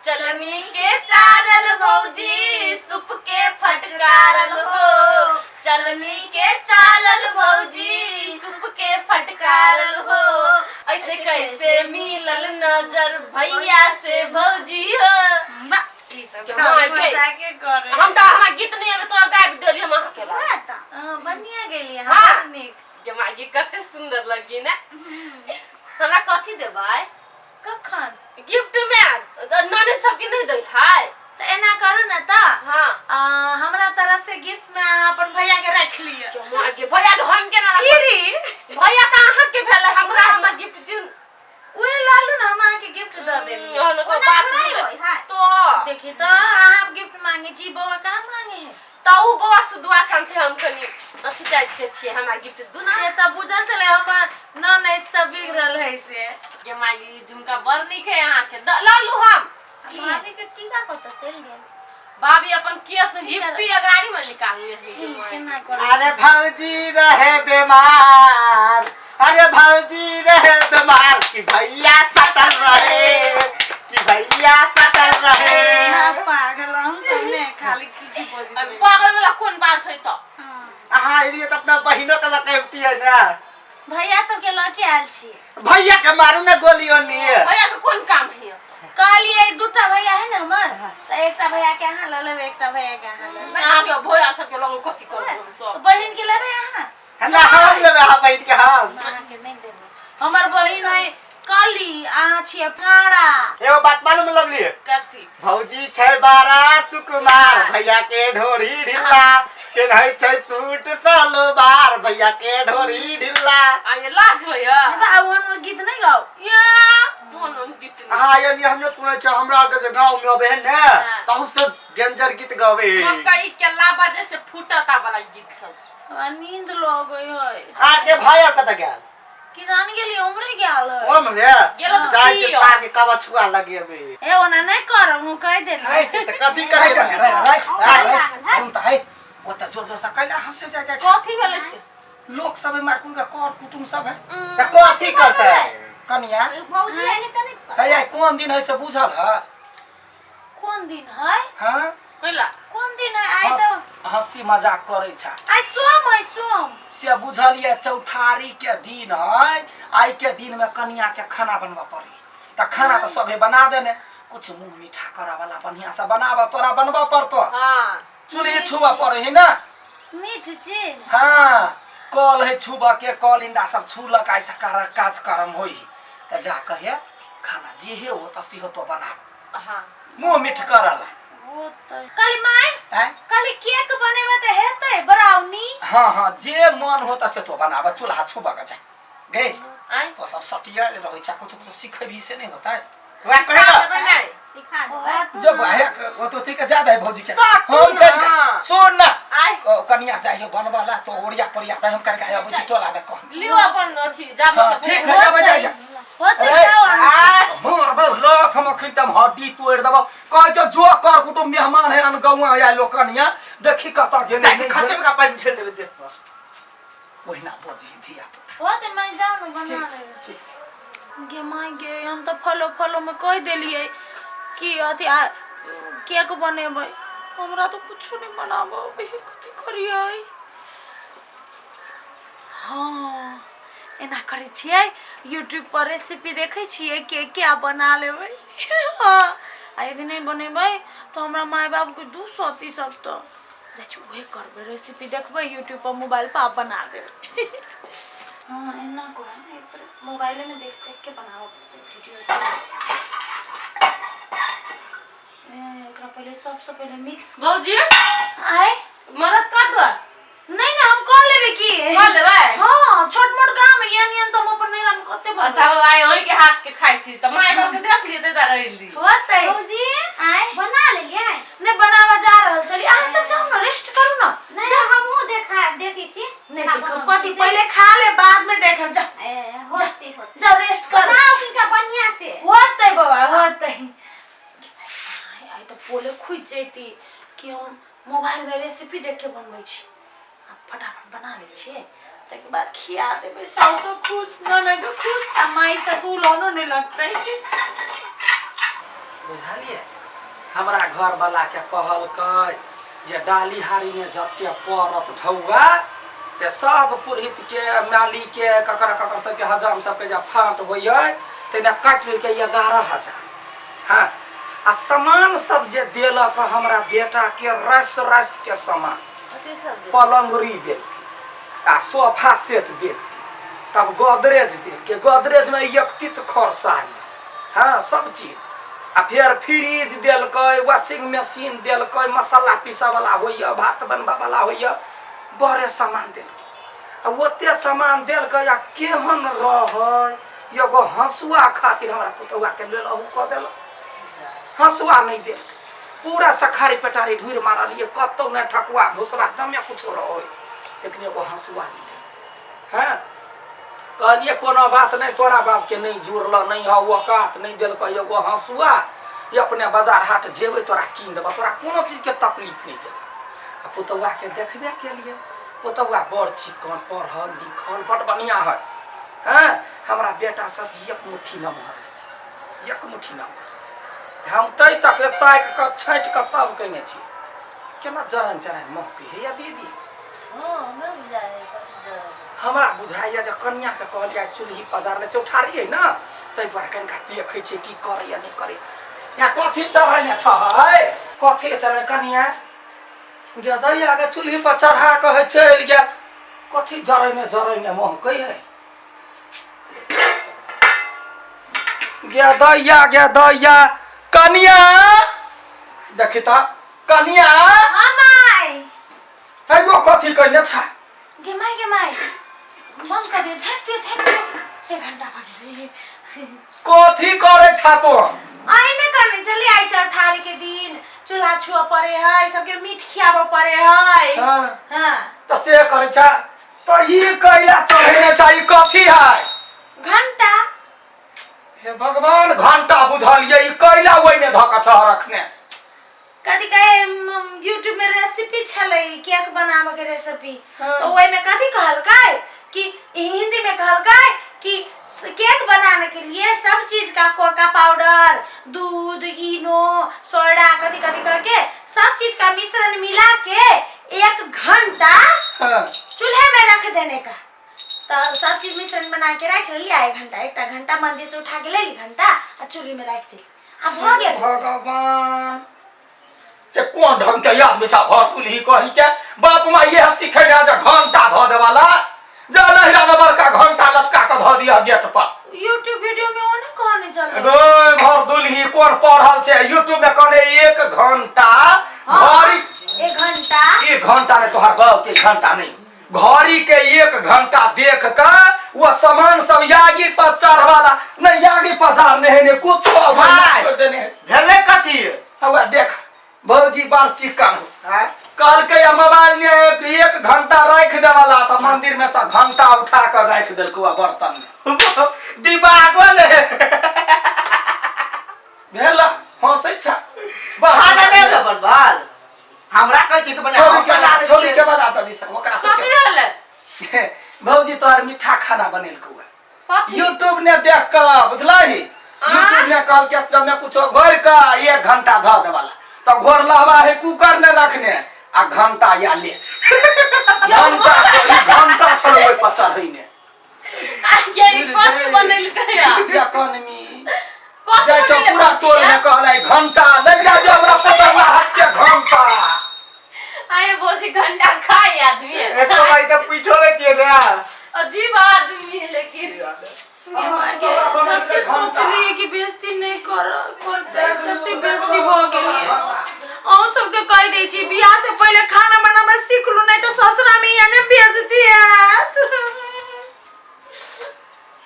चलनी के चालल भौजी सुप के फटकारल हो, चलनी के चालल भौजी सुप के फटकारल हो, ऐसे कैसे मिलल नजर भैया से भौजी हो। वाह, ई सब के खाली माय के। मजाके करे। हम तो हमरा गीत नहीं आवे तो गाबि देली हम अहाँ के उएह तऽ। हाँ, बढ़िया गेली हाँ। हाँ नीक। गे माय गीत कते सुंदर लगी ने। हमरा कथी देबै? कखन? गिफ्ट में ननद सबके नहीं दै है। तऽ एना करू ने तऽ। हाँ। हमरा तरफ से गिफ्ट में अहाँ अपन भैया के राखि लिअ। के माय गे, भैया के हम केना राखब? फ्री। भैया तऽ अहाँ के भेलै, हमरा हमर गिफ्ट दियौ। उहे लऽ लू ने, हम अहाँके गिफ्ट दऽ देलियै। हम ओना बात थोड़े बुझबै। होय है। तो देखी तऽ अहाँ गिफ्ट मांगे छी, बौआ कहाँ मांगे है? तऽ उ बौआ सुदुआ संथे हम कनी अथी टाइप के छियै, हमरा गिफ्ट दू ना। से तऽ बुझल छलै हमर ननैद सब बिगड़ल है से। गे माय गे, ई झुमका बड़ नीक है अहाँके, लऽ लू हम। भाभी के टीका कतऽ चलि गेल? भाभी अपन केस हिप्पी अगाड़ी में निकालने है गे माय। केना करै? अरे भौजी रहे बीमार, अरे भौजी रहे बीमार, कि भैया सटल रहे, कि भैया सटल रहे। ना पागल हम सब ने खाली की की बजै। अरे पागल वाला कोन बात है तो? हाँ। अहाँ एलियै तऽ अपना बहिनो के लकेबती है ना। भैया सबके लऽ के आयल छी। भैया के मारू ना गोली ओनी। भैया के कोन काम है? कहलियै दूटा भैया है ने हमर, तऽ एकटा भैया के अहाँ लऽ लेबै, एकटा भैया के अहाँ लऽ लेबै। अहाँ के भैया सबके लग कथी करबै हम सब? तऽ बहिन के लेबै अहाँ? ना हम लेबै अहाँ बहिन के हम। अहाँके नहि देबै। हमर बहिन है कली, अहाँ छियै काड़ा। एगो बात मालूम लवली? कथी? भौजी छै बारा सुकुमार, भैया के ढोरी ढिल्ला, पेन्है छै सूट सलवार, भैया के ढोरी ढिल्ला। आ ये लाज होइया? हमरा आब ओहन गीत नहि गाउ। या दोनो गीत नहि। अहाँ ये हम नहि सुनै छियै, हमरा आरके जे गाँव में अबै है ने, तहु से डेंजर गीत गाबै है। मकई के लाबा जैसे फूटता वाला गीत सब। हमरा नींद लगै है। अहाँके भाई आर कतऽ गेल? कि जान गेली उम्रे गेल है। ओम रे गेल तऽ जाइ छै पियऽ। तार के कब छुआ लगेबै। ए ओना नहि करब, हम कहि देली। तऽ कथी करै रे रे रे औंधा लागल है। सुन तऽ है, ओतऽ जोर जोर से कैला हंसे जाय जाय छै। कथी भेलै से? लोक सब मारकुल के कर कुटुम सब है। तऽ कथी करतै? कनिया भौजी एले तऽ नहि। है आइ कोन दिन है से बुझल है? कोन दिन है? हाँ? कैला? कोन दिन है आइ? तऽ हंसी मजाक करै छ। आइ सोम है, सोम। से बुझलियै चौठारी के दिन है, आइ के दिन में कनिया के खाना बनबऽ पड़ी। तऽ खाना तऽ सभे बना देने, कुछ मुंह मीठा करऽ वाला बढ़िया से बनाबऽ, तोरा बनबऽ पड़तो। हाँ। चूल्हे छुबऽ पड़े है ना। मीठ चीज। हाँ, कल है छुबऽ के, कल इंडा सब छुलक, ऐसा काज करम होई तऽ जा कहे खाना जे हे वो तऽ सेहो तो बनाब। हाँ। मुंह मीठ करला। वो तऽ काली माय। आँय? काली केक बनेबै तऽ हेतै ब्राउनी? हाँ हाँ, जे मन होता से तो बनाब, चूल्हा छुबऽ के जा गे। आँय? तो सब सटिया रहै छै, कुछ कुछ सिखबी से नहीं होता है। वएह कहे सिखा ना। देबै नहि? सिखा देबै। जब है वो तो ठीक है, ज्यादा है भौजी के। सटू हम ना। कनिका सुन ना। आँय? कनिया चाहिए बनबला तो ओरिया पोरिया त हम कनिका आबै छी टोला में कह। लियो अपन अथी जा हाँ, मतलब। ठीक है, जाबै जा जा। होतै, अरे, जाओ अहाँ। मार बौ लख हम अखन तम हड्डी तोड़ि देबौ। कहै छौ जो कर कुटुम्ब मेहमान है अनगौआ आयल लोक कनिया देखी कतऽ गेलै। जाइ छै खतम का पानि छेल देबै देह पर। ओहिना बजही धिया पुता। होतै माय, जाओ ने बना लेबै। गे माय गे, हम तऽ फलो फलो में कहि देलियै कि अथी आ केक बनेबै, हमरा तऽ कुछो नहि बनाबऽ अबै है, कथी करियै? हाँ, एना करै छियै, यूट्यूब पर रेसिपी देखै छियै केक के, आ बना लेबै। हाँ, आ यदि नहि बनेबै तऽ हमरा माय बाबूके दू सती सब। तऽ जाइ छी उहे करबै, रेसिपी देखबै यूट्यूब पर मोबाइल पर आ बना देबै। हाँ, एना कहै ने, मोबाइले में देख देख के बनाबऽ पड़तै वीडियो। एकरा पहिले सबसँ पहिले मिक्स। भौजी। आय? मदद कर दो। नहीं ना, हम कर लेबे की। कर लेबै? हाँ, छोट मोट काम है, एहन एहन तऽ हम अपन नैहरा में कते बनबै। अच्छा, ओ आइ अहीं के हाथ के खाइ छी तऽ माय कहलकै देख लियै तै दुआरे अयली। होतै। भौजी। आय? बना लेलियै? नहि, बनाबऽ जा रहल छली। अहाँ सब जाउ ने, रेस्ट करू ने। नहि, हमहूँ देखा देखै छी। नहि केना देखब बनबै कथी? छी से। पहिले खा ले, बाद में देखब, जा। ए, होतै होतै। जाओ रेस्ट करू। बनाउ किनका बढ़िया से। होतै बौआ, होतै। आइ तऽ पोले खुजि जैती कि हम मोबाइलमे रेसिपी देख के बनबै छी। आ फटाफट बना लै छियै, ताहिके बाद खिया देबै, साउसो खुश, ननदो खुश आ माइ सबके उलहनो नहि लगतै। बुझलियै हमरा घरवलाके कहलकै जे डाली हारीमे जते पड़त ढौआ से सब पुरोहितके मालीके ककर ककर सबके हजाम सबके जे फाँट होइए ताहिमे काटि लेलकै 11,000। हँ आ सामान सब जे देलक हमरा बेटाके रस रस के सामान, पलंगरी देलकै आ सोफा सेट देलकै, तब गोदरेज देलकै, गोदरेजमे 31 खर साड़ी, हाँ सब चीज, आ फेर फ्रिज देलकै, वॉशिंग मशीन देलकै, मसाला पीसऽवला होइए, भात बनबऽवला होइए, बड़े सामान देलकै। आ ओते सामान देलकै आ केहन रहै, एगो हँसुआ खातिर हमरा पुतहुआके लेल अहू कऽ देलक, हँसुआ नहि देलकै, पूरा सखारी पेटारी ढूँढि मारलियै, कतहु नहि ठकुआ भुसबा जमे कुछो रहै, लेकिन एगो हँसुआ नहि देलकै। हँ कहलियै कोनो बात नहि, तोरा बापके नहि जुड़ल, नहि हौ औकात, नहि देलकै एगो हँसुआ, ई अपने बाजार हाट जेबै तोरा कीन देबऽ, तोरा कोनो चीजके तकलीफ नहि देबऽ। आ पुतहुआके देखबे केलियै, पुतहुआ बड़ चिकन, पढ़ल लिखल, बड़ बढ़िआँ हइ। हँ हमरा बेटा सब एक मुट्ठी नमहर हइ, एक मुट्ठी नमहर, हम तै तक ताकि कऽ छाँटि कऽ तब कयने छी। केना जरन जरन महकै हैया दीदी? हमरा बुझाइए जे कनियाके कहलियै आइ चूल्ही पजारले चौठारी है ने, ताहि दुआरे कनिका देखै छियै की करैया नहि करैया। यहाँ कथी चढ़ेने छै, कथी चढ़ेने कनिया? गे दैया के चूल्ही पर चढ़ा कऽ है चलि गेल, कथी जरैने जरैने महकै है। गे दैया गे दैया कनिया देखी तऽ कनिया। हाँ माय। एगो कथी कहने छ? गे माय गे माय बंद कर दियो, झाँक दियो, झाँक दियो, एक घंटा भऽ गेलै। कथी करै छ तो? आइने करने चली आई चौठारी के दिन चूल्हा छुअ पड़े है, सबके मीठ खियाबऽ पड़े है। हाँ। हाँ। तऽ से करै छ तऽ ई कैला चढ़ेने छ, ई कथी है? घंटा। हे भगवान, घंटा बुझलियै, ई कैला ओहिमे धऽ कऽ छह रखने? कथी कहे यूट्यूब में रेसिपी छलै केक बनाबऽ के रेसिपी। हाँ। तो ओहिमे कथी कहलकै कि हिंदी में कहलकै कि केक बनाने के लिए सब चीज का कोका पाउडर, दूध, इनो, सोडा, कथी कथी करके सब चीज का मिश्रण मिला के 1 घंटा हाँ। चूल्हे में रख देने का। तो सब चीज मिश्रण बना के रख लिया 1 घंटा, एकटा घंटा मंदिर से उठा के ले ली घंटा आ चूल्हे में रख दी, आ भऽ गेल। भगवान, ये कोन ढंग के आदमी छ भर चूल्ही कही के बाप माय ये सिखे ने जे घंटा धऽ देवाला, जे नहिरा में बड़का घंटा लटका के धऽ दिया गेट पर। यूट्यूब वीडियो में ओने कहने चले। रे भर दुल्ही कोन पढ़ल छै यूट्यूब में कहने 1 घंटा घड़ी। 1 घंटा? 1 घंटा नहीं तोहर बाप के घंटा नहीं, घड़ी के 1 घंटा देख के वो सामान सब यागी पर चढ़वाला नहीं, यागी पजार नहीं है, नहीं कुछ भाई। छोड़ देने है। भेलै कथी? हौआ देख भौजी बड़ चिकन हो। आँय? कहलकै आ मोबाइल में एक घंटा राखि देवाला, तऽ मंदिर में से घंटा उठा कऽ राखि देलकै ओ बर्तन में। दिमाग वाले भेल हंसै छ। खाना नहि भेलै बनबल? हमरा कहै छी तऽ बढ़िआँ छोरी हम के बना दै छोरी छियै। के बजा जल्दी से ओकरा कथी सबके। भेलै? भौजी तोहर मीठा खाना बनेलकौ है कथी? यूट्यूब ने देख कऽ, बुझलही? यूट्यूब ने कहल के जब में कुछो घोर कऽ 1 घंटा धऽ देवाला, तऽ घोर लहबा है कुकर ने रखने आ घंटा या ले घंटा घंटा छल ओहि पर चढ़ैने। आ ये कथी बनेलकै या? या कनमी कथी जाइ छौ बनेलकै पूरा टोल में या? कहलै घंटा ले जा जो हमरा पुतहुआ हाथ के घंटा। आये भौजी घंटा खाए आदमी। एको भाई तऽ पूछो लेतियै ने। अजीब आदमी है लेकिन। जबकि सोचलिए कि बेइज्जती नहीं कर करते, तते बेइज्जती भऽ गेलिए। अहूँ सबके कहि दै छी बियाह से पहिले